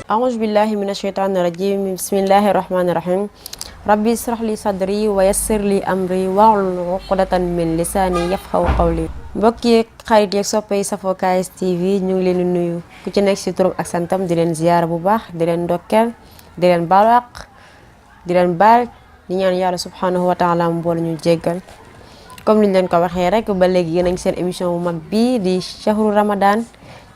أعوذ بالله من الشيطان الرجيم بسم الله الرحمن الرحيم ربي اشرح لي صدري ويسر لي أمري واحلل عقدة من لساني يفقهوا قولي mbokk yi xarit yeeg soppe yi safoo KS TV ñu ngi leen di nuyu ku ci nekk si turam ak santam di leen ziyaara bu baax di leen ndokkeel di leen baalu àq di leen baal di ñaan yàlla subhanahu wa taala mu boole ñu jéggal comme niñ leen ko waxee rek ba léegi yéen a ngi seen émission bu mag bii di shahru Ramadan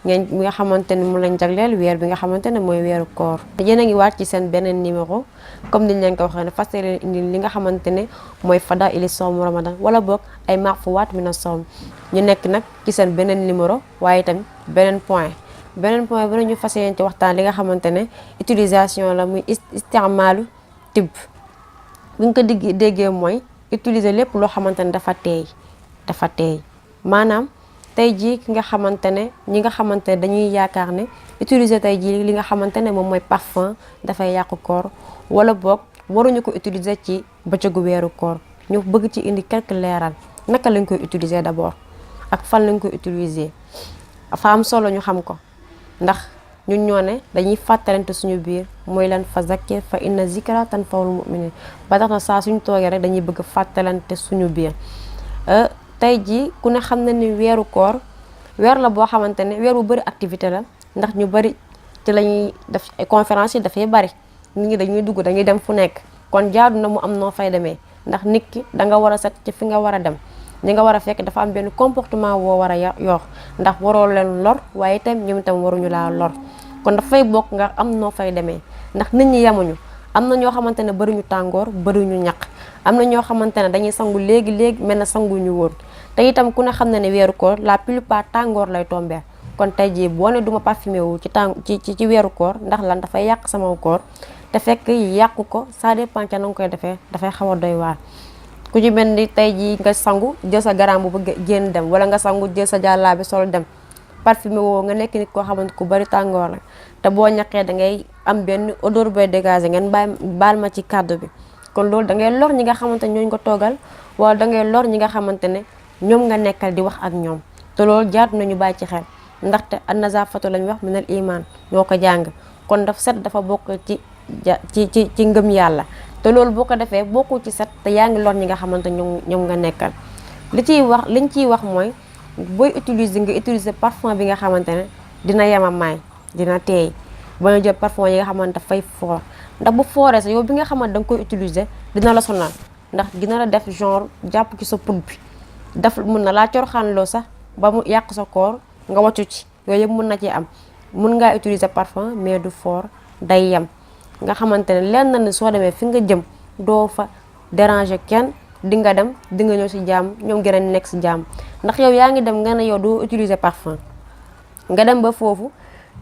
ngeen bi nga xamante ne mu lañ jagleel weer bi nga xamante ne mooy weeru koor yéen a ngi waat ci seen beneen numéro comme niñ leen ko waxee ne fas leen indi li nga xamante ne mooy fada ili sawmu Ramadan wala boog ay maxfuwaat mina sawm ñu nekk nag ci seen beneen numéro waaye tamit beneen point bi ñu fas yéene ci waxtaan li nga xamante ne utilisation la muy isticmaalu tibb bu ñu ko déggee mooy utiliser lépp loo xamante ne dafa teey maanaam tey jii ki nga xamante ne ñi nga xamante ne dañuy yaakaar ne utiliser tey jii li nga xamante ne moom mooy parfum dafay yàqu koor wala boog waruñu ko utiliser ci bëccëgu weeru koor ñu bëgg ci indi quelques leeral naka lañ koy utiliser d'abord ak fan lañ koy utiliser dafa am solo ñu xam ko ndax ñun ñoo ne dañuy fàttalante suñu biir mooy lan fa zakkir fa inna zikra tanfa'ul mu'minin ba tax na saa suñu toogee rek dañuy bëgg fàttalante suñu biir tey jii ku ne xam na ni weeru koor weer la boo xamante ne weer bu bëri activité la ndax ñu bëri ci lañuy def ay conférence yi dafay bëri nit ñi dañuy dugg dañuy dem fu nekk kon jaadu na mu am noo fay demee ndax nit ki da nga war a set ci fi nga war a dem ñi nga war a fekk dafa am benn comportement boo war a yor ndax waroo leen lor waaye itam ñoom itam waruñu laa lor kon dafay bokk nga am noo fay demee ndax nit ñi yemuñu am na ñoo xamante ne bëriñu tàngoor bëriñu ñaq am na ñoo xamante ne dañuy sangu léegi mel na sanguñu woon te itam ku ne xam na ne weeru koor la plupart tàngoor lay tomber kon tey jii boo ne duma parfumé wu ci weeru koor ndax lan dafay yàq sama koor te fekk yàqu ko ça dépend ca na nga koy defee dafay xaw a doy waar ku ci mel ni tey jii nga sangu jël sa garam bu bëgg génn dem wala nga sangu jël sa jàllaabi sol dem parfumé woo nga nekk nit koo xamante ku bari tàngoor la te boo ñaqee da ngay am benn odeur boy dégager ngeen baal ma ci kàddu bi kon loolu da ngay lor ñi nga xamante ne ñooñu ko toogal wala da ngay lor ñi nga xamante ne ñoom nga nekkal di wax ak ñoom te loolu jaatu nañu bàyyi ci xel ndaxte an-nazaafatu lañ wax minal iman ñoo ko jàng kon dafa set dafa bokk ci ngëm yàlla te loolu boo ko defee bokku ci set te yaa ngi lor ñi nga xamante ñoom nga nekkal liñ ciy wax mooy booy nga utiliser parfum bi nga xamante ne dina yemamaay dina teey ba nga jël parfum yi nga xamante dafay fort ndax bu fooree sa yow bi nga xamante da nga koy utiliser dina la sonal ndax dina la def genre jàpp ci sa put bi daf mun na laa corxaanloo sax ba mu yàq sa koor nga wàccu ci yooyu yëpp mun na ci am mun ngaa utiliser parfum mais du fort day yem nga xamante ne leen na ne soo demee fi nga jëm doo fa déranger kenn di nga dem di nga ñëw si jàmm ñoom gën a nekk si jàmm ndax yow yaa ngi dem nga ne yow doo utiliser parfum nga dem ba foofu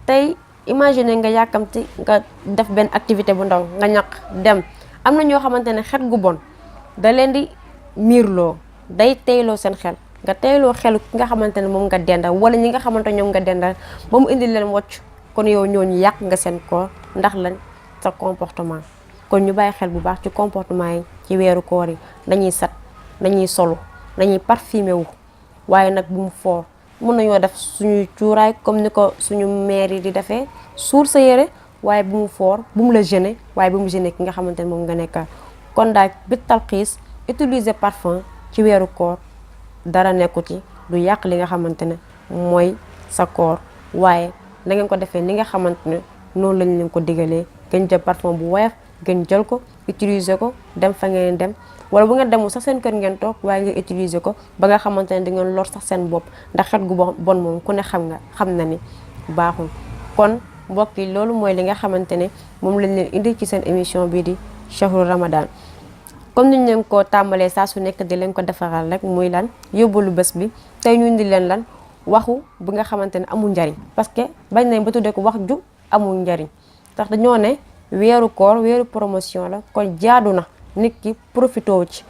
tey imagine nga yàkkamti nga def benn activité bu ndaw nga ñaq dem am na ñoo xamante ne xet gu bon da leen di miirloo day teyloo seen xel nga teyloo xelu ki nga xamante ne moom nga dendal wala ñi nga xamante ñoom nga dendal ba mu indi leen wocc kon yow ñooñu yàq nga seen koor ndax lañ sa comportement kon ñu bàyyi xel bu baax ci comportement yi ci weeru koor yi dañuy set dañuy solu dañuy parfumé wu waaye nag bu mu foor mën nañoo def suñuy cuuraay comme ni ko suñu mère yi di defee suur sa yére waaye bu mu foor bu mu la gêner waaye bu mu gêner ki nga xamante ne moom nga nekkal kon daal bit talxiis utiliser parfum ci weeru koor dara nekku ci du yàq li nga xamante ne mooy sa koor waaye na ngeen ko defee ni nga xamante ne noonu lañ leen ko digalee gën jël parfum bu woyof gën jël ko utiliser ko dem fa ngeen dem wala bu ngeen demul sax seen kër ngeen toog waaye nga utiliser ko ba nga xamante ne di ngeen lor sax seen bopp ndax xet gu bon moom ku ne xam na ni baaxul kon mbokk yi loolu mooy li nga xamante ne moom lañ leen indi ci seen émission bii di shahru Ramadan comme niñ leen ko tàmbalee saa su nekk di leen ko defaral rek muy lan yóbbalu bés bi tey ñu indi leen lan waxu bu nga xamante ne amul njariñ parce que bañ nañ ba tuddee ko wax ju amul njariñ tax dañoo ne weeru koor weeru promotion la kon jaadu na nit ki profité ci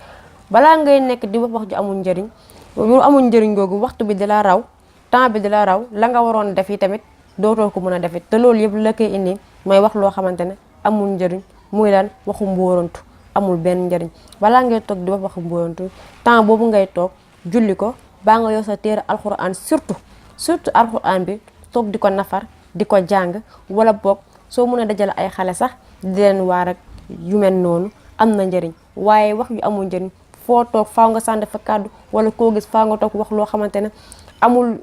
balaa ngay nekk di wax ju amul njariñ lu amul njariñ googu waxtu bi di la raw temps bi di la raw la nga waroon def yi tamit dootoo ko mën a defit te loolu yëpp la koy indi mooy wax loo xamante ne amul njariñ muy lan waxu mbóorantu amul benn njariñ balaa ngay toog di waxu mbóorantu temps boobu ngay toog julli ko baa nga yor sa téere alxuraan surtout alxuraan bi toog di ko nafar di ko jàng wala boog soo mun a dajale ay xale sax di leen waar ak yu mel noonu am na njëriñ. waaye wax yu amul njëriñ foo toog faaw nga sànni fa kàddu wala koo gis faaw nga toog wax loo xamante ne amul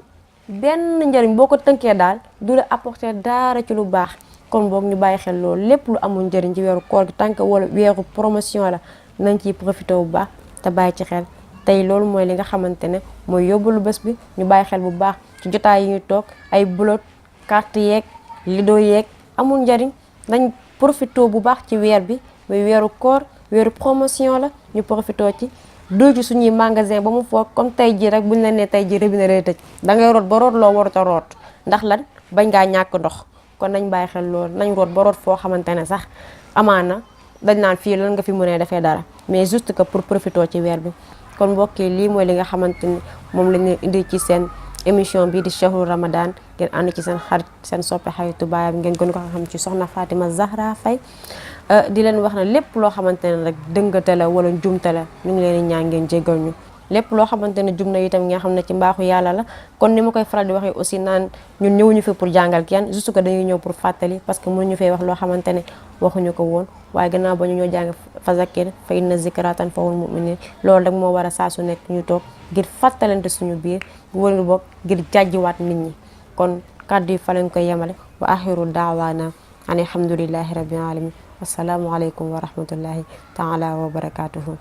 benn njëriñ. boo ko tënkee daal du la apporter dara ci lu baax. kon boog ñu bàyyi xel loolu lépp lu amul njëriñ ci weeru koor gi tànk wala weeru promotion la nañ ciy profité bu baax te bàyyi ci xel. tey loolu mooy li nga xamante ne mooy yóbbalu bés bi ñu bàyyi xel bu baax ci jotaay yi ñu toog ay bulot carte yeeg lido yeeg amul njëriñ. nañ profité bu baax ci weer bi muy weeru koor weeru promotion la ñu profité ci doo ci suñuy magasin ba mu foog comme tey ji rek buñ la nee tey ji robinet lay tëj da ngay root ba root loo warut a root ndax lan bañ ngaa ñàkk ndox. kon nañ bàyyi xel loolu nañ root ba root foo xamante ne sax amaana dañ naan fii lan nga fi mënee defee dara mais juste que pour profité ci weer bi. kon mbokk yi lii mooy li nga xamante ni moom la ñu indi ci seen émission bi di chahru Ramadan ngeen ànd ci seen xarit seen soppe xaritu baayam ngeen gën ko xam ci soxna Fatima Zahra Faye di leen wax na lépp loo xamante ne rek dëngate la wala njumte la ñu ngi leen di ñaan ngeen jéggal ñu. lépp loo xamante ne jum na itam nga xam ne ci mbaaxu yàlla la. kon ni ma koy faral di waxee aussi naan ñun ñëwuñu fi pour jàngal kenn juste que dañuy ñëw pour fàttali parce que mënuñu fee wax loo xamante ne waxuñu ko woon. waaye gannaaw ba ñu ñoo jàng fa zakkir fa inna zikra tanfa'ul mu'minin loolu rek moo war a saa su nekk ñu toog ngir fàttalante suñu biir wala boog ngir jàjjiwaat nit ñi. kon kàddu yi fa lañ koy yemale wa axiru daawaana an alhamdulillahi rabbil alamin wassalaamu aleykum wa rahmatullahi taala wa barakatuhu.